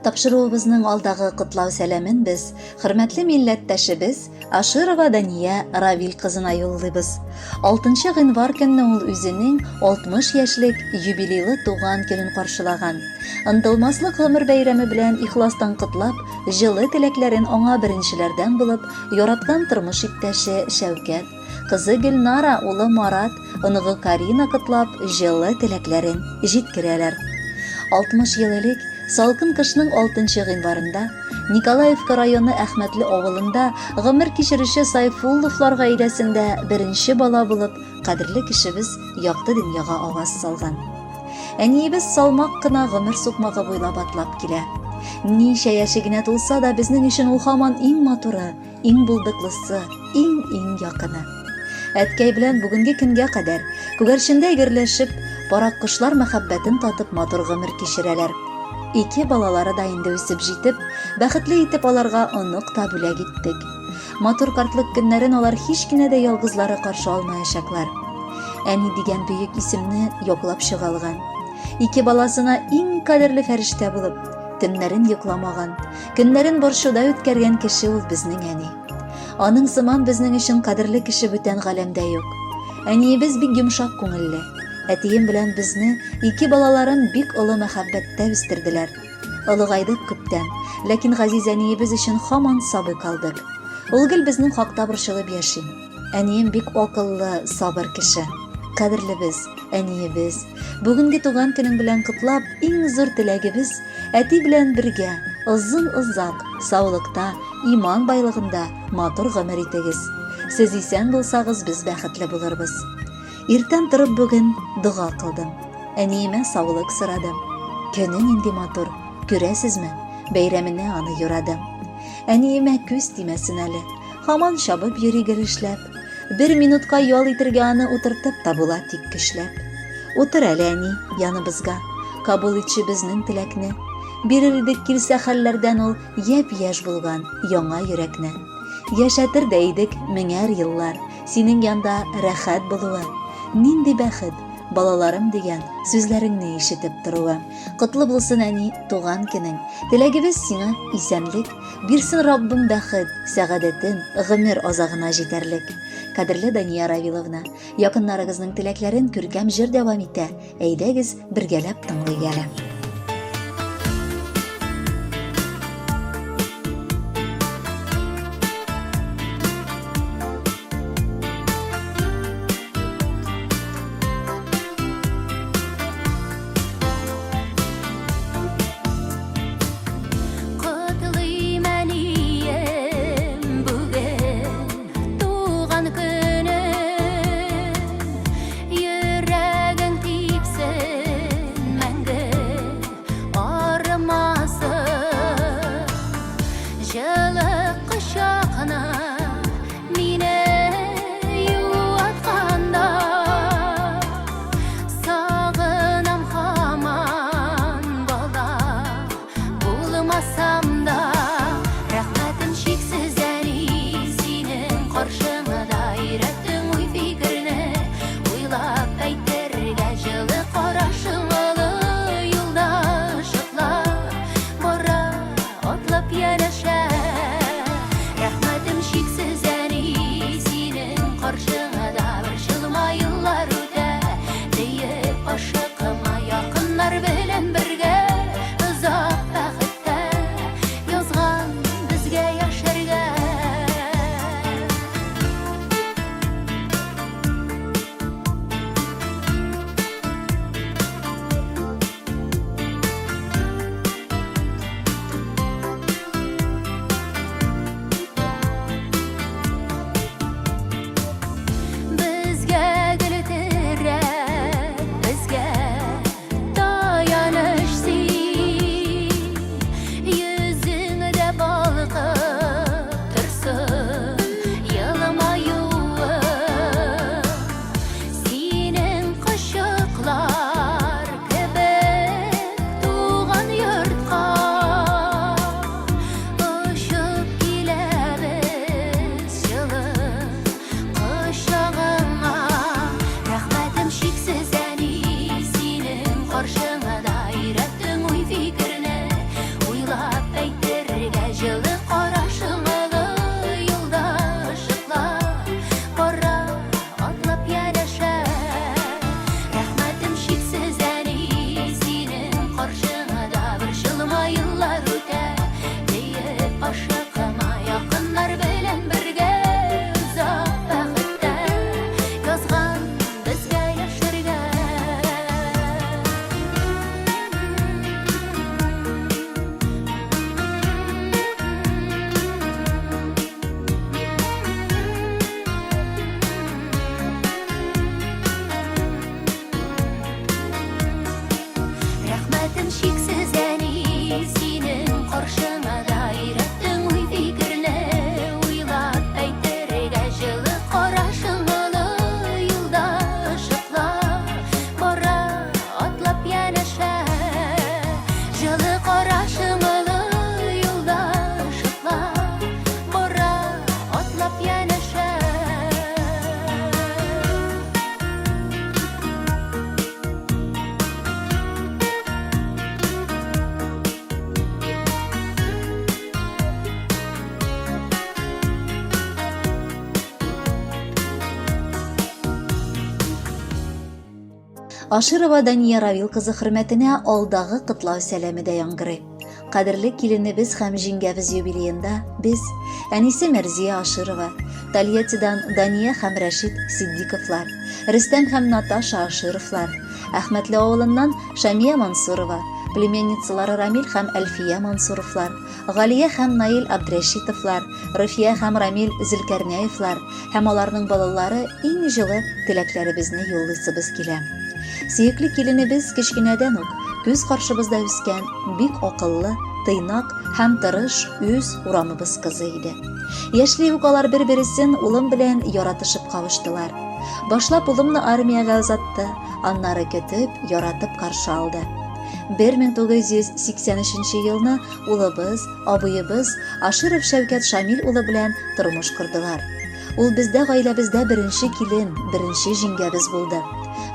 Тапшыруыбызның алдагы котлау сәламен без хөрмәтле милләттәшебез Аширова Дания Равил кызына юллыйбыз. 6 гыйнвар көнне ул үзенең 60 яшьлек юбилейлы туган көнен каршылаган. Онытылмаслык гомер бәйрәме белән ихластан котлап, җылы теләкләрен аңа беренчеләрдән булып яраткан тормыш иптәше Шәүкәт, кызы Гөлнара, улы Марат, оныгы Карина котлап, җылы теләкләрен җиткерәләр. 60 ел элек, салкын кышның 6 гыйнварында, Николаевка районы Әхмәтле авылында гомер кичерүче Сайфулловлар гаиләсендә беренче бала булып, кадерле кешебез якты дөньяга аваз салган. Әниебез салмак кына гомер сукмагы буйлап атлап килә. Ничә яше генә тулса да, безнең өчен ул һаман иң матуры, Иң булдыклысы, иң-иң якыны. Әткәй белән бүгенге көнгә кадәр күгәрчендәй гөрләшеп, парак кошлар мәхәббәтен татып матур гомер кичерәләр. Ике балалары да инде үсеп җитеп, бәхетле итеп аларга онык та бүләк иттек. Матур картлык көннәрен алар һич кенә дә ялгызлары каршы алмаячаклар. Әни дигән бөек исемне яклап чыга алган. Ике баласына иң кадерле фәрештә булып, төннәрен йокламаган, Көннәрен борчуда үткәргән кеше ул безнең әни. Аның сыман безнең өчен кадерле кеше бүтән галәмдә юк. Әниебез бик йомшак күңелле. Әтием белән безне, ике балаларын бик олы мәхәббәттә үстерделәр. Олыгайдык күптән, ләкин газиз әниебез өчен һаман сабый калдык. Ул гел безнең хакта борчылып яши. Әнием бик акыллы, сабыр кеше. Кадерлебез, әниебез, бүгенге туган көнең белән котлап, иң зур теләгебез, әти белән бергә, озын-озак, саулыкта, иман байлыгында матур гомер итегез. Сез исән булсагыз, без бәхетле булырбыз. Иртән торып бүген дога кылдым. Әниемә саулык сорадым. Көне нинди матур, күрәсезме? Бәйрәменә аны юрадым. Әниемә күз тимәсен әле. Һаман чабып йөри гел эшләп. Бер минутка ял итергә аны утыртып та була тик көчләп. Утыр әле, әни, яныбызга. Кабул итче безнең теләкне. Бирер идек килсә хәлләрдән ул япь-яшь булган яңа йөрәкне. Яшәтер дә идек меңәр еллар, синең янда рәхәт булуы. Нинди бәхет, балаларым дигән сүзләреңне ишетеп торуы. Котлы булсын, әни, туган көнең. Теләгебез сиңа исәнлек, Бирсен Раббым бәхет, сәгадәтен, гомер азагына җитәрлек. Кадерле Дания Равиловна, якыннарыгызның теләкләрен күркәм җыр дәвам итә. Әйдәгез, бергәләп тыңлыйк әле. Котлыйм, әнием, бүген туган көнең. Йөрәгең типсен мәңге, арымасын. Җылы кочакны мине юатканда Сагынам һаман бала булмасам да. Рәхмәтем чиксез, әни, синең каршыңда. Өйрәттең уй-фикерне уйлап әйтергә. Җылы карашың олы юлда ышыклап бара, атлап янәшә. Рәхмәтем чиксез, әни, синең каршыңда. Борчылма, еллар үтә, диеп ашыкма. Якыннар белән бергә озак бәхеттә язган безгә яшәргә. Безгә гел терәк, безгә таяныч син. Йөзеңдә балкып торсын елмаюың. Синең кочаклар кебек туган йортка очып киләбез җылы кочагыңа. Рәхмәтем чиксез, әни, синең каршыңда. Өйрәттең уй-фикерне уйлап. Аширова Дания Равил кызы хөрмәтенә алдагы котлау сәламе дә яңгырый. Кадерле киленебез һәм җиңгәбез юбилеенда без, әнисе Мәрзия Аширова, Тольяттидан Дания һәм Рәшит Ситдиковлар, Рөстәм һәм Наташа Ашировлар, Әхмәтле авылыннан Шамия Мансурова, племянницалары Рамил һәм Әлфия Мансуровлар, Галия һәм Наил Абдрәшитовлар, Руфия һәм Рамил Зөлкәрнәевлар һәм аларның балалары иң җылы теләкләребезне юллыйсыбыз килә. Сөекле киленебез кечкенәдән үк күз каршыбызда үскән бик акыллы, тыйнак һәм тырыш үз урамыбыз кызы иде. Яшьли үк алар бер-бересен улым белән яратышып кавыштылар. Башлап улымны армиягә озатты, аннары көтеп, яратып каршы алды. 1983 елны улыбыз, абыебыз Аширов Шәүкәт Шамил улы белән тормыш кордылар. Ул бездә гаиләбездә беренче килен, беренче җиңгәбез булды.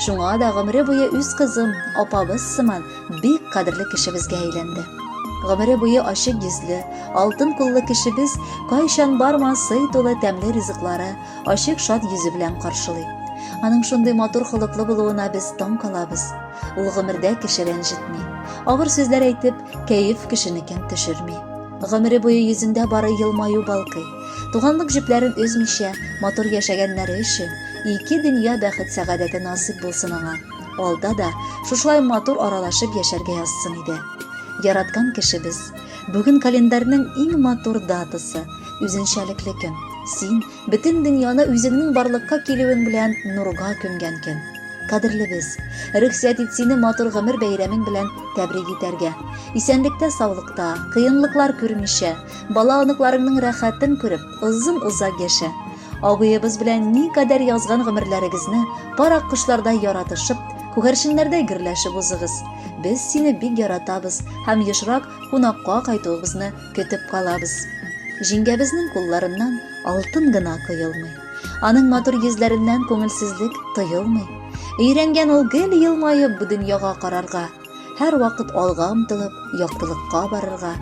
Шуңа да гомере буе үз кызым, апабыз сыман бик кадерле кешебезгә әйләнде. Гомере буе ачык йөзле, алтын куллы кешебез кайчан барма сый тулы тәмле ризыклары, ачык шат йөзе белән каршылый. Аның шундый матур холыклы булуына без таң калабыз. Ул гомердә кеше рәнҗетми. Авыр сүзләр әйтеп, кәеф кешенекен төшерми. Гомере буе йөзендә бары елмаю балкый. Туганлык җепләрен өзмичә, матур яшәгәннәре өчен ике дөнья бәхет-сәгадәте насыйп булсын аңа. Алда да шушылай матур аралашып яшәргә язсын иде. Яраткан кешебез. Бүген календарьның иң матур датасы, үзенчәлекле көн. Син, бөтен дөньяны үзеңнең барлыкка килүең белән нурга күмгән көн. Кадерлебез, рөхсәт ит сине матур гомер бәйрәмең белән тәбрик итәргә. Исәнлектә-саулыкта, кыенлыклар күрмичә, бала-оныкларыңның рәхәтен күреп, озын-озак яшә. Абыебыз белән никадәр язган гомерләрегезне пар аккошлардай яратышып, күгәрченнәрдәй гөрләшеп узыгыз. Без сине бик яратабыз һәм ешрак кунакка кайтуыгызны көтеп калабыз. Җиңгәбезнең кулларыннан алтын гына коелмый. Аның матур йөзләреннән күңелсезлек тоелмый. Өйрәнгән ул гел елмаеп бу дөньяга карарга, һәрвакыт алга омтылып, яктылыкка барырга.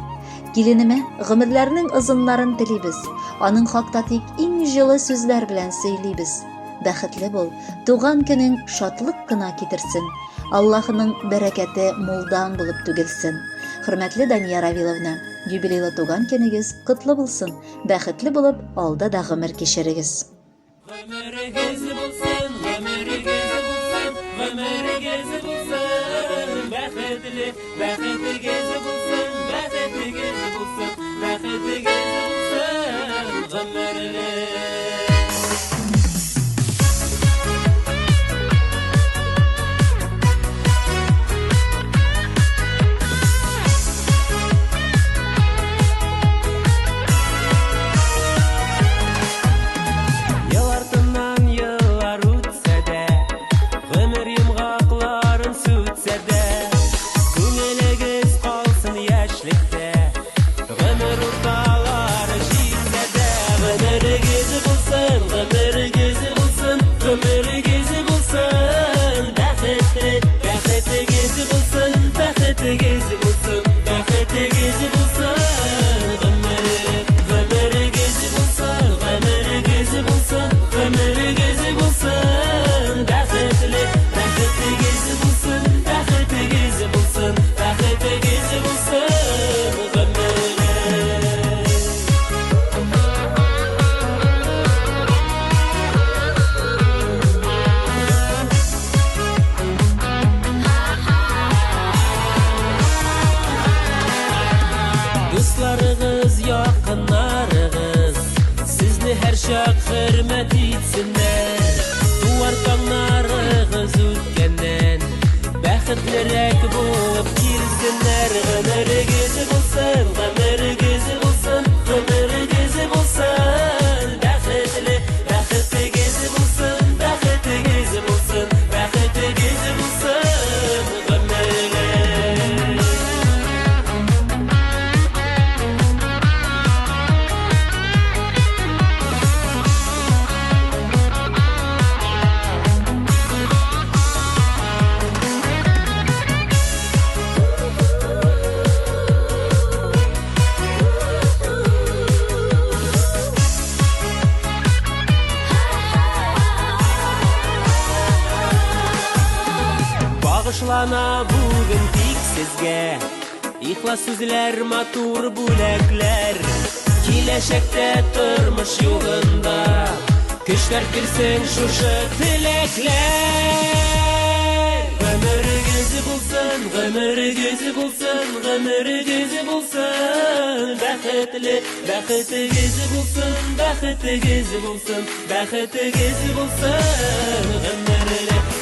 Киленемә гомерләрнең озыннарын телибез. Аның хакта тик иң җылы сүзләр белән сөйлибез. Бәхетле бул, туган көнең шатлык кына китерсен. Аллаһының бәрәкәте мулдан булып түгелсен. Хөрмәтле Дания Равиловна, юбилейлы туган көнегез котлы булсын, бәхетле булып алда да гомер кичерегез. Гомерегез булсын, гомерегез булсын, гомерегез булсын, бәхетле, бәхетегез булсын, бәхетегез булсын, бәхетегез булсын, гомерле. Ел артыннан еллар үтсә дә, гомер йомгакларын сүтсә дә, күңелегез калсын яшьлектә, гомер урталары җитсә дә, гомерегез булсын, гомерегез булсын, гомерегез булсын, бәхетле, бәхетегез булсын, бәхетегез булсын, бәхетегез булсын, гомер, гомерегез булсын, гомерегез булсын, гомерегез булсын, бәхетле, бәхетегез булсын, бәхетегез булсын, бәхетегез булсын, гомерле. Дусларыгыз, якыннарыгыз Сезне һәрчак хөрмәт итсеннәр. Туар таңнарыгыз үткәннән Бәхетлерәк булып килсеннәр. Гомерегез булсын, гомерегез булсын, гомерегез булсын, бәхетле, бәхетегез булсын, бәхетегез булсын, бәхетегез булсын, гомерле. Багышлана бүген тик сезгә Ихлас сүзләр, матур бүләкләр. Киләчәктә тормыш юлында Көчләр бирсен шушы теләкләр. Гомерегез булсын, гомерегез булсын, гомерегез булсын бәхетле, бәхетегез булсын, бәхетегез булсын, бәхетегез булсын гомерле.